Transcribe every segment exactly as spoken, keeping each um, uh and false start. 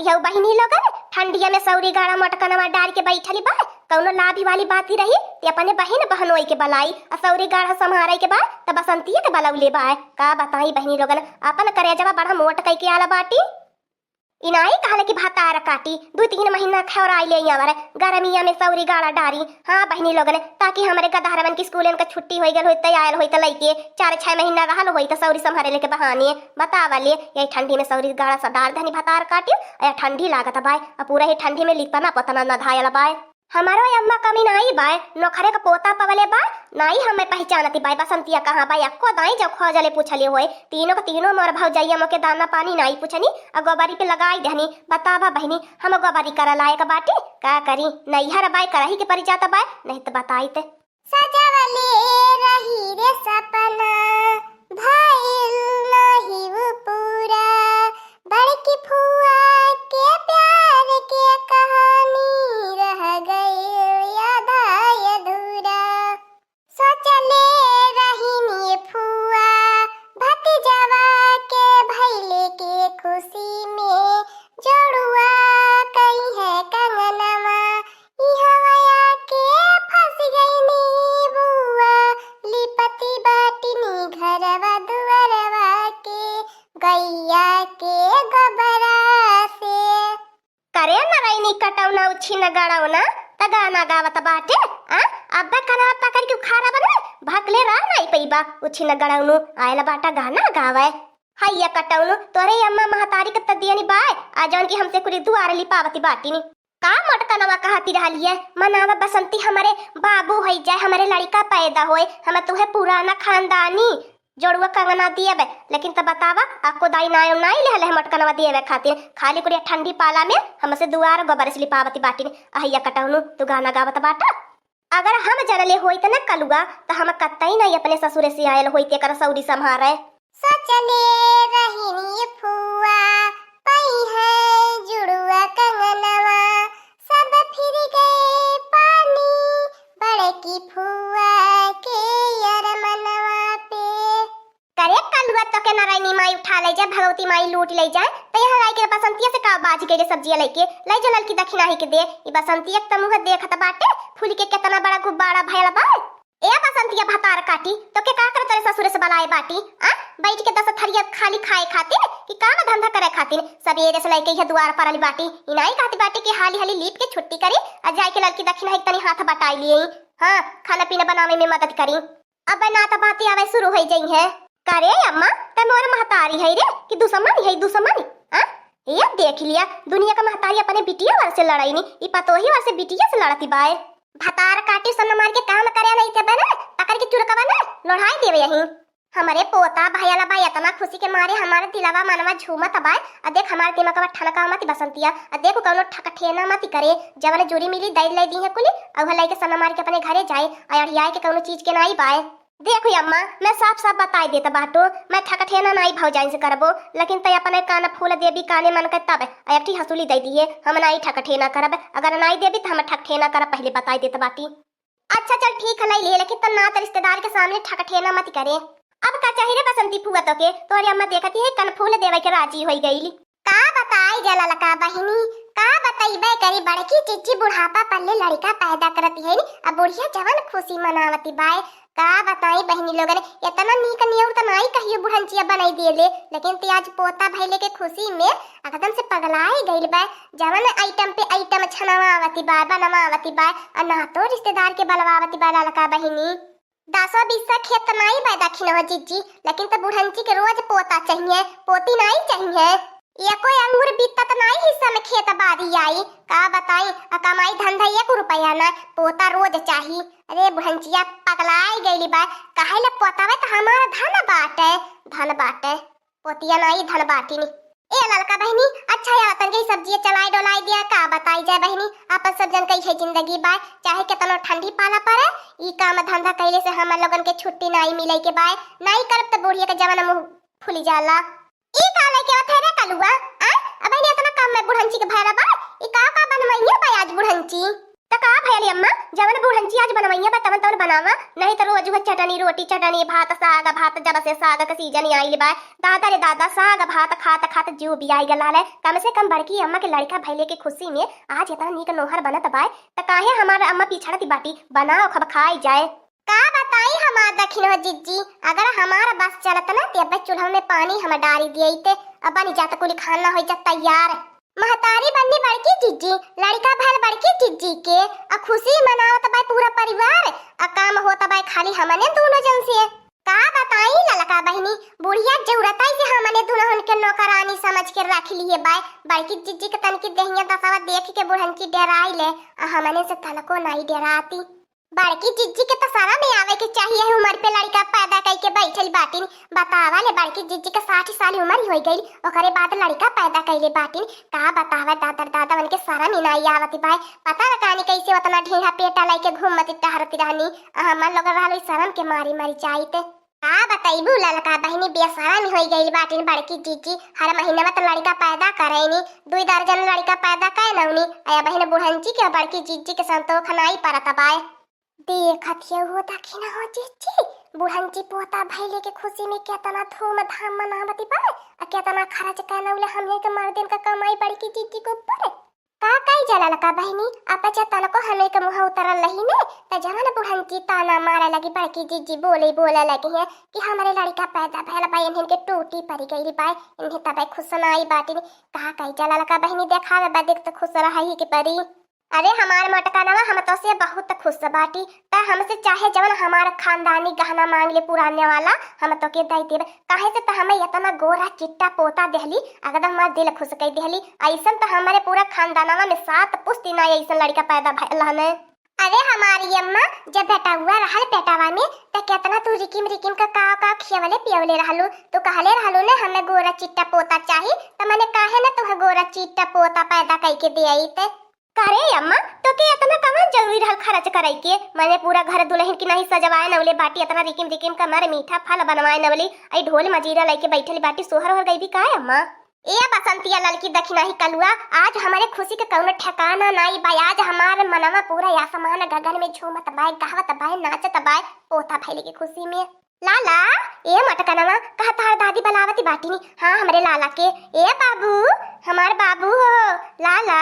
यहू बहिनी लोगन ठंडिया में सौरी गाड़ा मोटकनवा डार के बैठली बा। कौनो लाभी वाली बाती रही त अपने बहिन बहनोई के बलाई, आ सौरी गाड़ा सम्हारे के बा त बसंतिया के बलौले बा। का बताई बहिनी लोगन, अपन करेजवा बड़ा मोट कई के आला बाटी। इनाई कहले कि भतार काटी, दू तीन महीना खौराई ले आवर, गरमिया में सौरी गाड़ा डारी। हाँ बहिनी लोगन, ताकि हमरे गदहरवन की स्कूलन का छुट्टी होई गल होई त आयल होई त लइके चार छह महीना रहल होई त सौरी सम्हारे लेके बहाने। बतावा ले, यही ठंडी में सौरी गाड़ा सा डार धनी भतार काटी, आ ठंडी लागत बाय, आ पूरा ही ठंडी में लिपना पोतना न धायल बाय। हमारो अम्मा कमी नाई बाय, नोखरे का पोता पवले बा, नाई हमें पहचानती बाय, बसंतिया कहाँ बाय, अक्को दाई जब खोजले पूछले होए, तीनों का तीनों मोर भौजैया मोके दाना पानी नाई पूछनी, आ गोबरी पे लगाई देहनी। बतावा बहिनी, हम गोबरी करे लायक बाटी, का करी, नैहर बाय करही के परि जात बाय, नहीं त बताइत। सजवले रही रे सपना, भइल नाही उ पूरा। बड़की फुआ के प्यार के कहानी रह गइल आधा अधूरा। सोचले रहिनी फुआ, भतीजवा के भइले के खुशी में जोड़ुआ कइहे कंगनवा। इहवा आके फंस गइनी बुआ, लिपति बाटिनी घरवा दुआरवा के, गइया के गोबरा से। करे नरैनी कटौना उछिन गड़ौना, त गाना गावत बाटे, आ? अब्बे कनवा पकड़ के उखाड़ा बने, भकले रह नाई पइबा, उछिन गड़ौनू, आयल बाटा गाना गावे। हैया कटौनू, तोरे अम्मा महतारी के त दियनी बाय, आ जौन की हमसे कुली दुआर लिपावती बाटिनी। का मोटकनवा कहती रहलिए, मनावा बसंती हमरे बाबू होई जाए, हमरे लड़िका पैदा होए, हम तुहे पुराना खानदानी जोड़ुआ कंगना दिएबे, लेकिन त बतावा, अक्को दाई नायो नाई लेहले है मोटकनवा दिएबे खातिर, खाली कुड़िया ठंडी पाला में हमसे दुआर गोबर से लिपावती बाटिन। अहिया कटौनू, तू गाना गावत बाटा। अगर हम जनले होइत न कलुआ, त हम कतई नाई अपने ससुरे से आयल होइत एकर सौरी सम्हारे। सोचले रहिनी फुआ, पइहे जुड़ुआ कंगनवा, सब फिर गए पानी, बड़की फुआ के अरमनवा पे। करे कलुआ, तोके नारायणी माई उठा ले जाए, भगवती माई लूट ले जाए, त यहाँ लाई के बसंतिया से का बाज के रे सब्जिया लेके, ले जो ललकी दखिनाही के दे। ई बसंतिया के त मुँह देखत बाटे, फूल के केतना बड़ा गुब्बारा भयल बा। ए बसंतिया भतार काटी, तोके का करे तोरे ससुरे से बलाए बाटी, आ? बैठ के दस थरिया खाली खाए खातिर कि काम धंधा करे खातिर? सबेरे से लेके यह दुआर पर आली बाटी, इनाई कहती बाटी कि हाली हाली लीप के छुट्टी करी, आ जाए के ललकी दखिनाही के तनी हाथ बटाई लिए। हाँ, खाना पीना बनावे में मदद करी। अब ना त बातें आवे शुरू होई जइहे। का रे अम्मा, ते मोर महतारी है रे कि दुश्मन है दुश्मन? आ? ये देख लिया, दुनिया का महतारी अपने बिटिया वर से लड़ाई नी, ई पतोही वर से बिटिया से लड़ती बाय। भतार काटी सन मार के काम करे नहीं थे बने, पकड़ के चुरकवा ना लोढ़ाई देवे यहीं। हमरे पोता भयला बा, इतना खुशी के मारे हमारे दिलवा मनवा झूमत बाय। आ देख हमारे दिमागवा ठनका मत बसंतिया, आ देखो कौनो ठकठेना मत करे, जवन जूरी मिली दई ले दी है कुली, आ उहे लइके सन मार के अपने घरे जाए, आ अड़ियाए के कौनो चीज के नाई बाय। देखो अम्मा, मैं साफ साफ बताई देत बाटो, मैं ठकठेना नाई भौजाइन से करबो, लेकिन तै अपने कान फूल देबी काने मन के तब, आ एक ठी हंसुली दे दिए, हम नाई ठकठेना करब, अगर नाई देबी त हम ठकठेना करब, पहले बताई देत बाटी। अच्छा चल ठीक है, लाई ले, लेकिन त नात रिश्तेदार के सामने ठकठेना मत करे। अब का चाही रे बसंती फुआ तोके, तोहरे अम्मा देखती है कान फूल देवे के राजी होई गईली। का बताई जा ललका बहिनी, का बतइबे करी, बड़की चिच्ची बुढ़ापा पल्ले लड़िका पैदा करती है नी, अब बुढ़िया जवन खुशी मनावती बाय। का बताई बहिनी लोगन, इतना नीक नियौर त नाई कहियो बुढ़ंचिया बनाई दिए ले, लेकिन ते आज पोता भइले के खुशी में एकदम से पगलाई गइल बाय। जवन आइटम पे आइटम छनवावती बाय, बनवावती बाय, आ ना तो रिश्तेदार के बलवावती बाय ललका बहिनी। दसो बीसो खेत त नाई बाय दखिन हो जिज्जी, लेकिन त बुढ़ंची के रोज पोता चाहिए, पोती नाई चाहिए। एको अंगुर बीतत नाई हिस्सा में खेत बारी आई, का बताई, आ कमाई धंधा एक रुपया ना, पोता रोज चाही। अरे बुढ़ंचिया पगलाई गईली बा, काहे ले पोतावे त हमार धन बाटे, धन बाटे। पोतिया नाई धन बाटी नी। ए ललका बहिनी, अच्छा या तन के सब्जी चलाई डोलाई दिया, का बताई जाए बहिनी, आपन सब जन कई है जिंदगी बाय, चाहे केतनो ठंडी पाला पड़े, ई काम धंधा कइले से हमर लोगन के छुट्टी नाई मिले के बाय, नाई करब त बुढ़िया के जवन मुंह फूली जाला। ई का लेके आवत है रे कलुआ? आ? अब इन्हें इतना काम में बुढ़ंची के भैरा बा? ई का का बनवइया बा आज बुढ़ंची? त का भयल अम्मा, जवन बुढ़ंची आज बनवइया बा तवन तवन बनावा, नहीं त रोज उहे चटनी रोटी, चटनी भात, साग भात, जब से साग क सीजन आइल बा। दादा रे दादा, साग भात खात खात जीव बियाइ गलाल है। कम से कम बड़की अम्मा के लड़िका भइले के खुशी में आज एतना नीक नोहर बनत बाय, त काहे हमार अम्मा पिछड़ती बाटी? बनाओ खब खाइ जाए। का बताई हमार दखिनहो जिज्जी, अगर हमार बस चलत ना, त अब्बे चूल्हा में पानी हम डारी दियई ते, अब बनी जात कुली खाना होइ जात तैयार। महतारी बन्नी बड़की जिज्जी, लड़िका भयल बड़की जिज्जी के, अ खुशी मनावत बाय पूरा परिवार, अ काम होत बाय खाली हमने दूनो जन से। का बताई ललका बहिनी, बुढ़िया जरूरत है से हमने दुनहुन के नौकरानी समझ के रख लिए बाय। बड़की जिज्जी के तनकी देहिया दसावा देख के बुढ़ंची डेराइ ले, अ हमने से तनको नाई डेराती। बड़की जिज्जी के त सरम आवे के चाहिए, एह उमर पे लड़िका पैदा कइके बैठल बाटिन। बतावा ले, बड़की जिज्जी के साठ साल उमर होइ गइल, ओकरे बाद लड़िका पैदा कइले बाटिन। का बतावा दादा दादा, उनके सरम ही नाई आवत बाय। पता न कानी कइसे ओतना ढीढ़ा पेटा लइके घूमत टहरत रहनी। आ हमर लोग रहल सरम के मारी मरी जाइत। का बतइबू ललका बहिनी, बेसरम होइ गइल बाटिन बड़की जिज्जी। हर महीना में त लड़िका पैदा करइनी, दुई दर्जन लड़िका पैदा कइ नौनी। अया बहिन बुढ़ंची के बड़की जिज्जी के संतोख नाई परत बाय। देखत हियउ हो दखिनहो जिज्जी, बुढ़ंची पोता भइले के खुशी में केतना धूमधाम मनावत बा, आ केतना खरच कइ नौले हमने के मर्दन क कमाई बड़की जिज्जी के ऊपर। का कइ जा ललका बहिनी, अब जे तनको हमरे के मुँह उतरल रही ने, त जवन बुढ़ंची ताना मारे लगी, बड़की जिज्जी बोले, बोले लगी है कि हमरे लड़िका पैदा भइल बा, इन्हन के टूटी परि गइल बा, इन्हें तबे खुश नाई बाटिन। का कइ जा ललका बहिनी, देखावे बदे त खुश रहइ के परी। अरे हमार मोटकनवा, हम तोसे बहुत खुश बाटी। त हमसे चाहे जवन हमार खानदानी गहना मांग ले पुराने वाला, हम तोके दइ देब। काहे से त हमें एतना गोरा चिट्टा पोता देहली, एकदम हमार दिल खुश कइ देहली। अइसन त हमरे पूरा खानदानवा में सात पुश्ती ना अइसन लड़िका पैदा भइल हमें। अरे हमारी अम्मा, जब बेटउआ रहल पेटवा में, त केतना तू रिकिम रिकिम क काव काव खियवले पियवले रहलू। तू कहले रहलू ने हमें गोरा चिट्टा पोता चाही, त मने काहे न तुहे गोरा चिट्टा पोता पैदा कइके देइत। करे अम्मा, तोके एतना कवन जरूरी रहल खरच करइ के? मने पूरा घर दुलहिन की नाहीं सजवाए नौले बाटी, एतना रिकिम रिकिम क मर मीठा फल बनवाए नौले, अइ ढोल मजीरा लइके बइठल बाटी, सोहर ओहर गइबी का अम्मा? ए बसंतिया ललकी दखिनही कलुआ, आज हमरे खुशी क कउनो ठेकाना नाई बा। आज हमार मनवा पूरा आसमान गगन में झूमत बाय, गावत बाय, नाचत बाय, पोता भइले के खुशी में। लाला, ए मोटकनवा, कहा तहार दादी बलावती बाटिनी। हाँ, हमरे लाला के। ए बाबू, हमार बाबू हो, लाला,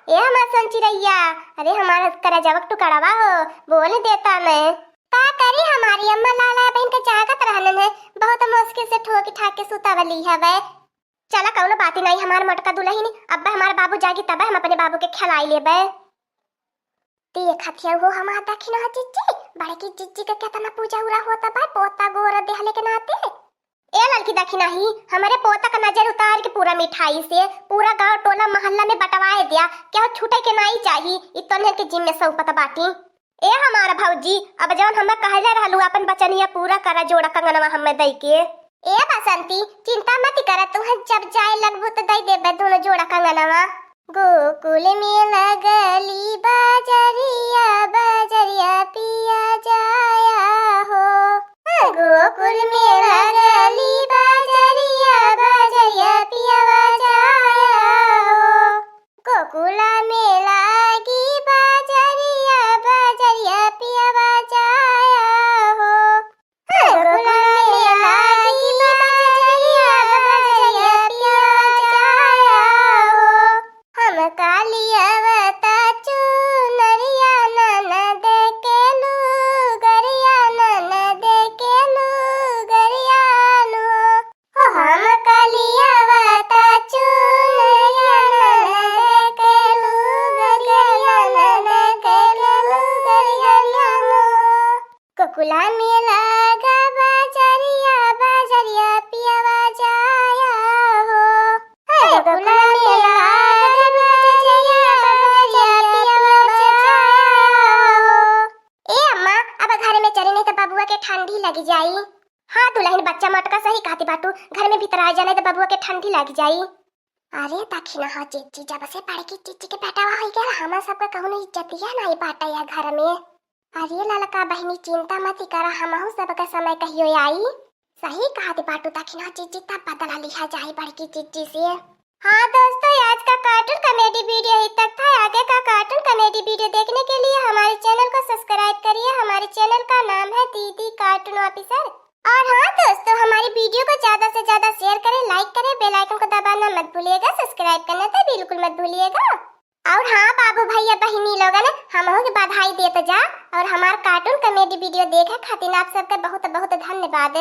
ए हमार संचिरैया, अरे हमार करजवा क टुकड़वा हो, बोल देता मैं। का करी हमारी अम्मा, लाला बहिन के जागत रहलन है, बहुत मुश्किल से ठोकी ठाक के सुतावली हवे। चला कउनो बाती नाई हमार मोटका दुलहिन, अब्बे हमार बाबू जागी तबे हम अपने बाबू के खेलाई लेबे। देखत हियउ हो हमार दखिनहा जिज्जी, बड़की जिज्जी के केतना पूजा उरा होत बा, पोता गोर देहले के नाते। ए ललकी दखिनही, हमरे पोता क नजर उतार के पूरा मिठाई से पूरा गाँव टोला महल्ला में बटवाए द्या, केहू छूटे के नाई चाही, ई तोन्हन के जिम्मे सौंपत बाटी। ए हमार भौजी, अब जउन हमें कहले रहलू अपन बचनिया पूरा करा, जोड़ा कंगनवा हमें दइ के। ए बसंती, चिंता मत करा, तुहे जब जाए लगबू त दइ देबे दुनो जोड़ा कंगनवा। गोकुल में लगली बजरिया, बजरिया पिया जाया हो। गोकुल में लगली बजरिया, बजरिया पिया जाया हो। गोकुला में लागी बजरिया, बजरिया पिया जाया हो। गोकुला में लागी बजरिया, बजरिया पिया जाया हो। हम काली अवता चुनरिया ननद के लुगरिया, ननद के लुगरिया नु। हो हम काली अवता चुनरिया ननद के लुगरिया, ननद के लुगरिया नु। गोकुला में लागा बजरिया, बजरिया पिया जाया हो। हे गोकुला में लागा बजरिया, बजरिया पिया जाया हो। ए अम्मा, अब घर में चली, नहीं त बबुआ के ठंडी लग जाई। हाँ दुलहिन, बच्चा मोटका सही कहती बाटू, घर में भीतर आ जाने त बबुआ के ठंडी लग जाई। अरे दखिनहा जिज्जी, जब से बड़की जिज्जी के बेटवा होइ गया, हमर सबका कउनो इज्जतिया नाई बाटे या घर में। अरे ललका बहिनी, चिंता मती करा, हमहू सबका समय कहियो आई। सही कहत बाटू दखिनहा जिज्जी, तब बदला लिहा जाई बड़की जिज्जी से। हाँ दोस्तों, आज का cartoon comedy video यहीं तक था। आगे का cartoon comedy वीडियो देखने के लिए हमारे चैनल को सब्सक्राइब करिए। हमारे चैनल का नाम है दीदी कार्टून ऑफिसर। और हाँ दोस्तों, हमारी वीडियो को ज्यादा से ज्यादा शेयर करें, लाइक करें, बेल आइकन को दबाना मत भूलिएगा, सब्सक्राइब करना तो बिल्कुल मत भूलिएगा। और हाँ बाबू भैया बहिनी लोगन, हमहू के बधाई देत जा और हमार कार्टून कॉमेडी वीडियो देखे खातिर आप सबके बहुत बहुत धन्यवाद।